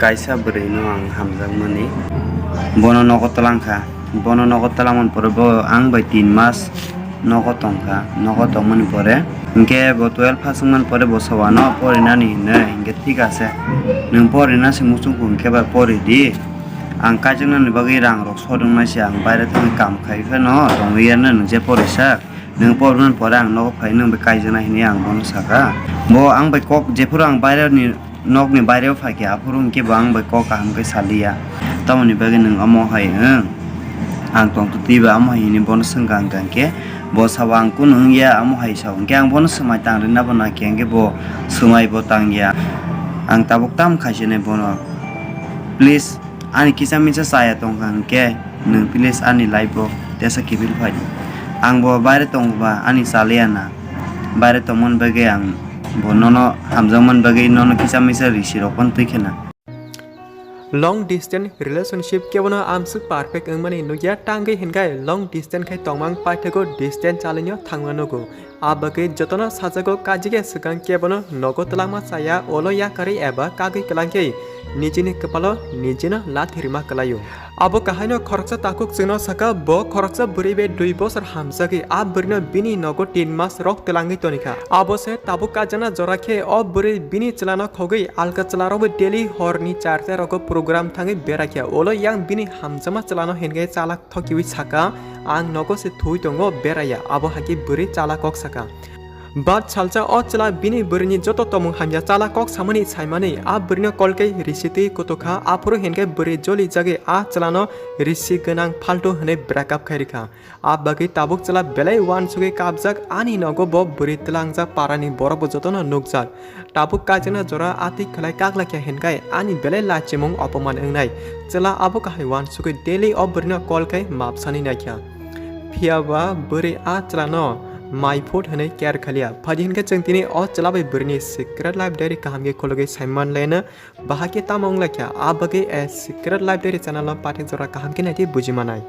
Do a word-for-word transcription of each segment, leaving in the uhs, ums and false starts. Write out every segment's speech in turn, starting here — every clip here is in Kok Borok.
Kaisa bwrwi no ang hamjakmani. Bono nogo twlang kha. Bono nogo twlangmani pore bo ang bai tin mas nogo tong kha. Nogo tongmani pore hinkhe bo twelve pass wngmani pore bo sawano porinani hinwi hinkhe thik ase. Nwng porina se muchung khe ba pori di. Ang kaijaknani bagwi rang rok sodongnai se ang baire thangwi kam khai phano tongwi ya nwng je porisa. Nwng pormani pore ang nogo phai nwng bai kaijaknai hinwi ang bono sakha. Bo ang bai kok jephuru ang baire ni nokni baireo phaikhe aphuru hinkhe bo ang bai kok kaham khe saliya. Tamoni bagwi nwng omo hai wng? Ang tongtwtwi ba omo hai hinwi bono swngkha hwnkha hinkhe bo sabo ang kunu wngya omo hai sao hinkhe ang bono swmai tang rwna bo nakhe hinkhe bo swmai bo tangya. Ang tabuk tamo khaisinai bono. Please, ani kisa misa chaya tongkha hinkhe nwng please ani life o tesa kiphil phaidi. Ang bo baire tongba ani chaliya na. Baire tongmani bagwi ang bo nono hamjakmani bagwi nono kisa misa risi rok phano twi khena. Long distance relationship kebono amswk perfect wngmani nukya, tangwi hinkhai long distance khai tongmang paithago distance chalaino thangma nugo. A bagwi jotono sajago, kajikya swkang kebono nogo twlangma chaya, olo yakarwi eba kagwi kwlangkhe nijini kwpalo nijino lathi rima kwlaio. Abo kahaino khoroksa takhuk chwngno sakha, bo khoroksa bwrwi bai dui bosor hamjagwi a bwrwino bini nogo tin mas rok twlangwi tonikha. Abo se tabuk kajana jora khe o bwrwi bini chwlano khogwi alka chwlarokbo daily horni charta rogo program thangwi berakya. Olo yang bini hamjakma chwlano hinkhe chalak thokiwi sakha, "Ang nogo se thwi tongo, beraya." Abo hakhe bwrwi chalak kok sakha. But salsa o chwla bini bwrwini joto tongmung hamya chala kok samani saimani a bwrwino call khe risi twi kutukha, aphuru hinkhe bwrwi joli jagwi a chwlano risi gwnang phaltu hwnwi break up khai rikha. A bagwi tabuk chwla belai uansugwi kapjak, ani nogo bo bwrwi twlangjak, parani borokbo jotono nukjak. Tabuk kaijakna jora atwi khlai kaklakya hinkhai ani belai lachimung opoman wngnai. Chwla abo kahai uansugwi daily o bwrwino call khai map sani naikha. Phiyaba bwrwi a chwlano mai phut hwnwi care khaliya. Phadi hinkhe chwng tini o chwla bai bwrwini secret life diary kaham khe khulugwi saiman laino, bahai khe tamo wnglaikha. A bagwi a secret life diary channel no paithak jora kaham khe naitwi buji manai.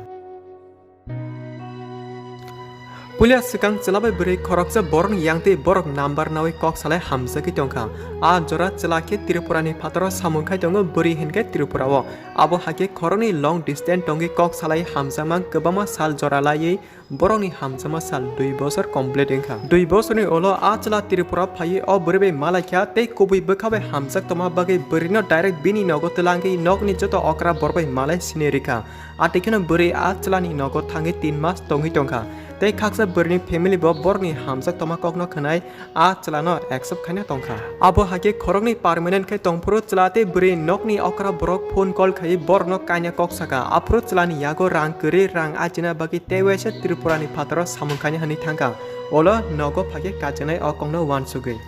Puila swkang chwla bai bwrwi khoroksa borokni yang twi borok number nawi kok salai hamjagwi tongkha. A jora chwla khe Tripurani phataro samung khai tongo, bwrwi hinkhe Tripura o. Abo hakhe khoroknwi long distance tongwi kok salai hamjakmang kwbangma sal jora laiwi borokni hamjakma sal dui bosor complete wngkha. Dui bosorni ulo a chwla Tripura phaiwi o bwrwi bai malaikha tei kubui bwkha bai hamjak tongma bagwi bwrwino direct bini nogo twlangwi nokni joto okra borok bai malai sini rikha. Atwi kheno bwrwi a chwlani nogo thangwi tin mas tongwi tongkha. Tei khaksa bwrwini family bo borokni hamjak tongma kokno khwnai a chwlano accept khaina tongkha. Abo hakhe khoroknwi permanent khe tongphuru chwla tei bwrwi nokni okra borok phone call khaiwi borokno kaina kok sakha. Aphuru chwlani yago rang kwrwi rang ajina bagwi tei waisa Tripurani phataro samung khaina hwnwi thangkha. Olo nogo phakhe kachinai o kokno uansugwi.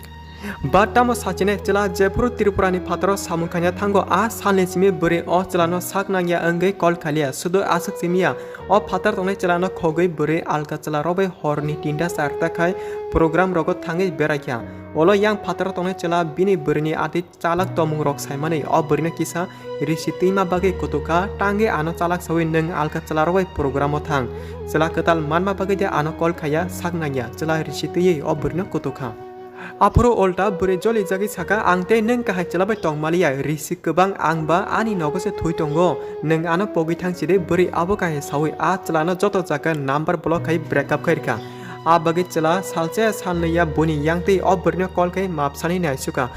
But tamo sachinai chwla jephuru Tripurani phataro samung khaina thango, a salni simi bwrwi o chwlano sak nangya wngwi call khaliya, sudu aswk simiya. O phatar tongnai chwlano khogwi bwrwi alka chwlarok bai horni tinta charta khai program rogo thangwi beraikha. Olo yang phataro tongnai chwla bini bwrwini atwi chalak tongmung rok saimani o bwrwino kisa risi twima bagwi kutukha, tangwi ano chalak sawi nwng alka chwlarok bai program o thang. Chwla kwtal manma bagwi de ano call khaiya, sak nangya, chwla risi twiwi o bwrwino kutukha. Aphuru ulta bwrwi joli jagwi saka, "Ang tei nwng kahai chwla bai tong maliya, risi kwbang, ang ba ani nogo se thwi tongo, nwng ano pogwi thang sidi." Bwrwi abo kahai sawi a chwlano joto jaga number block khai break up khai rikha. A bagwi chwla salsa salnwi ya buini yang twi o bwrwino call khai map sani naisukha.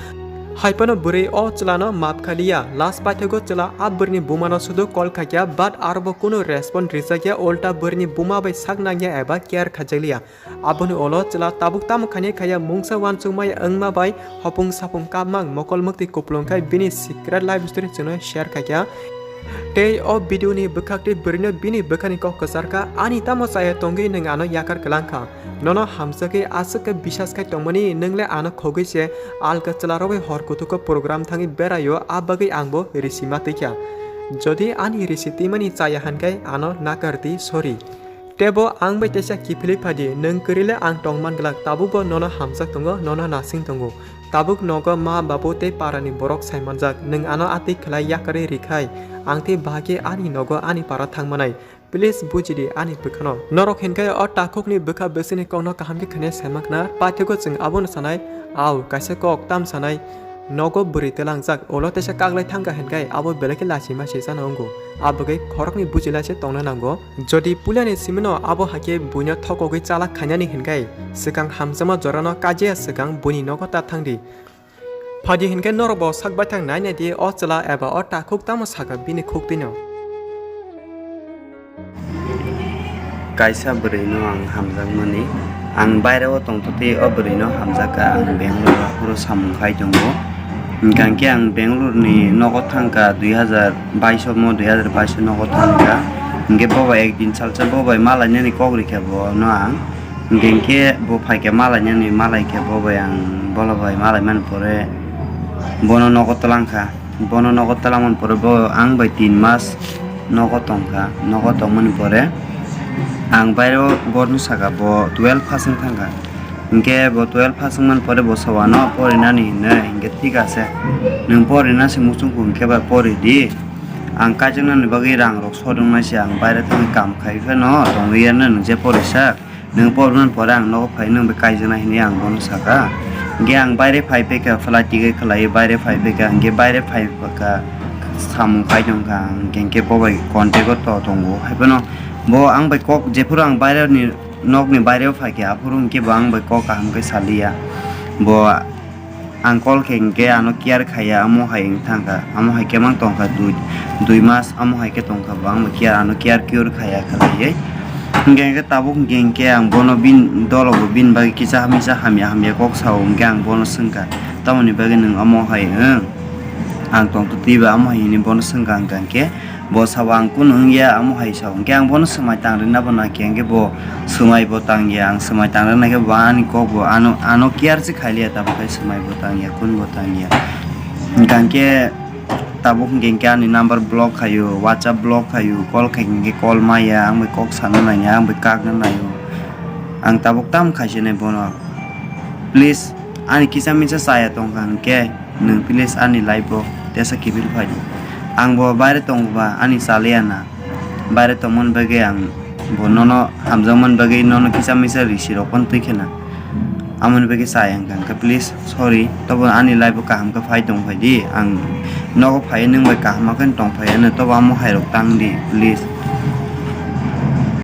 Haiphano bwrwi o chwlano map khaliya, last paithago chwla a bwrwini bumano sudu call khaikha, but arobo kunu respond rijakya, ulta bwrwini buma bai sak nangya eba care khaijakliya. Aboni ulo chwla tabuk tamo khainai khaiya mungsa uansukmaya wngma bai hopung sapung kapmang mokol mwktwi kupulung khai bini secret life story chwngno share khaikha. Tei o video ni bwkhak tei bwrwino bini bwkhani kok kwcharkha, "Ani tamo chaya tongwi nwng ano yakar kwlangkha? Nono hamjakwi aswk khe bisas khai tongmani, nwng le ano khogwi se alka chwlarok bai hor kutuko program thangwi beraio, a bagwi ang bo risi ma twikha. Jodi ani risi twimani chaya hinkhai ano nakar di, sorry." Tebo ang bai teisa kiphilwi phadi, nwng kwrwi le ang tong man glak, tabukbo nono hamjak tongo, nono nasing tongo. Tabuk nogo ma babu tei parani borok sai manjak, nwng ano atwi khlai yakarwi rikhai, ang tei bahai khe ani nogo ani para thang manai. Please bujidi ani bwkhano. Norok hinkhe o takhukni bwkha bwswkni kokno kaham khe khwnai sai mankha, paithakgo chwng abono sanai, au, kaisa kok tam sanai. Nogo bwrwi twlangjak, ulo teisa kaklai thangkha hinkhai abo belai khe lachima se chana wngo. Abwgwi khoroknwi bujilai se tongna nango. Jodi puilani simino abo hakhe buino thokogwi chalak khainani hinkhai, swkang hamjakma jorano kajiya swkang buini nogo ta thangdi. Phadi hinkhai norokbo sak baithang nai naidi, o chwla eba o takhuk tamo sakha bini khuktwino. Kaisa bwrwino ang hamjakmani. Ang baireo tongtwtwi o bwrwino hamjakha, ang Bangalore o samung khai tongo. Hingkha khe ang Bangalore ni nogo thangkha dui hazar baish o mo, dui hazar baish o nogo thangkha. Hingkhe bo bai ekdin salsa bo bai malainani kok rikha bono ang. Hingkhe bo phaikha malainani, malaikha bo bai ang bola bai malaimani pore bono nogo twlangkha. Bono nogo twlangmani pore bo ang bai tin mas nogo tongkha. Nogo tongmani pore ang baireo borno saka bo twelve pass wng thangkha. Hingkhe bo twelve pass wngmani pore bo sawano porinani hinwi, hingkhe thik ase, nwng porina se muchungkhu hingkhe bai pori di. Ang kaijaknani bagwi rang rok sodongnai se ang baire thangwi kam khai phano tongwi yano nwng je porisa. Nwng pormani pore ang nogo phai nwng bai kaijaknai hinwi ang bono saka. Hingkhe ang baire phai phaikha, flight ticket khlaiwi baire phai phaikha, hingkhe baire phai phaikha samung khai tongkha ang, hingkhe bo bai contact o to tongo. Haiphano bo ang bai kok jephuru ang baire ni nokni baireo phaikha, aphuru hingkhe bo ang bai kok kaham khe saliya. Bo ang call khe hingkhe ano care khaiya, amo hai wng thangkha, amo hai khe mang tongkha dui, dui mas amo hai khe tongkha bo, ang bo care, ano care cure khaiya khlaiwi. Hingkhe hingkhe tabuk hingkhe hingkhe ang bono bin dolo bo bini bagwi kisa hamisa hamya hamya kok sao, hingkhe ang bono swngkha, tamoni bagwi nwng amo hai wng? Ang tongtwtwi ba amo hai hinwi bono swngkha, hingkha hingkhe bo sabo ang kunu wngya, amo hai sao. Hingkhe ang bono swmai tang rwna bo nakhe, hingkhe bo swmai bo tangya. Ang swmai tang rwna khe bo ani kok bo ano, ano care se khailiya, tamo khe swmai bo tangya, kun bo tangya. Hingkha hingkhe tabuk hingkhe hingkhe ani number block khaio, WhatsApp block khaio, call khai hingkhe call maya, ang bai kok sana naiya, ang bai kakna naio. Ang tabuk tam khaisinai bono. Please, ani kisa misa chaya tongkha hingkhe. Nwng please ani life o tesa kiphil phai di. Ang bo baire tongo ba ani chaliya na. Baire tongmani bagwi ang bo nono hamjakmani bagwi nono kisa misa risi rok phano twi khena. Amoni bagwi chaya wngkha hwnkhe please sorry. Tobo ani life o kaham khe phai tong phai di. Ang nogo phai nwng bai kaham khe tong phai ano, tobo amo hai rok tang di please.